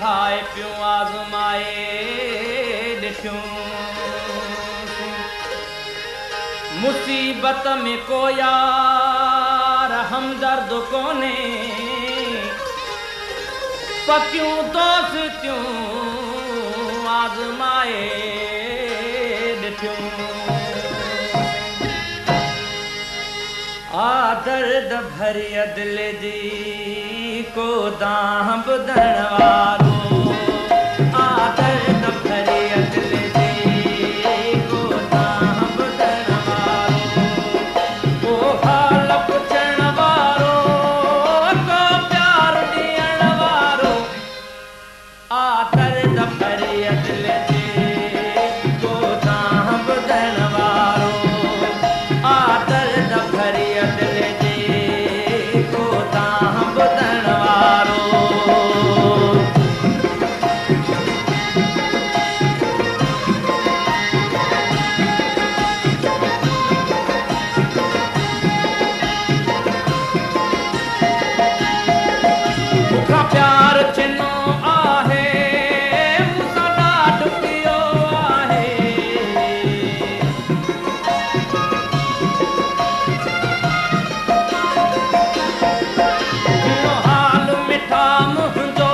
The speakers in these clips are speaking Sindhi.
ڀائپيون آزمائي ڏٺيون. مصيبت ۾ ڪو يار همدرد ڪونهي، پڪيون دوستيون آزمائي ڏٺيون. آ درد ڀري دل جي ڪو دانهن ٻڌڻ وارو، آ درد ڀري دل جي ڪو دانهن ٻڌڻ وارو، ڪو حال پڇڻ وارو، ڪو پيار ڏيڻ وارو. آ درد ڀري دل جي ڪو دانهن ٻڌڻ وارو، آ درد ڀري دل جي ڪو دانهن ٻڌڻ وارو. مون کان پيار ڇنو آهي، مون سان ڏاڍ ڪيو آهي. هيڻو حال مٺا منهنجو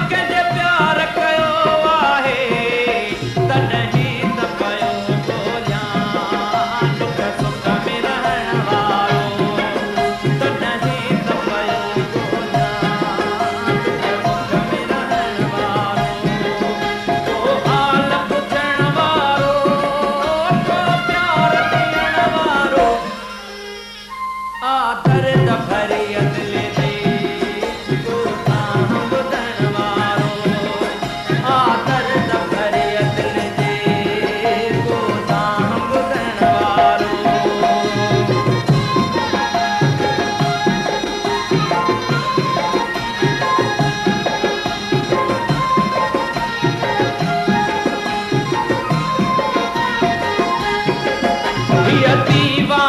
ڪنهن جي پيار ڪيو آهي، تڏهن ته پيو ڳوليان ڏک سک ۾ رهڻ وارو، تڏهن ته پيو ڳوليان ڏک سک ۾ رهڻ وارو، ڪو حال پڇڻ وارو، ڪو پيار ڏيڻ وارو. آ درد ڀري دل جي ڪو دانهن ٻڌڻ وارو، آ درد ڀري دل جي ڪو دانهن ٻڌڻ وارو. هيءَ ديواني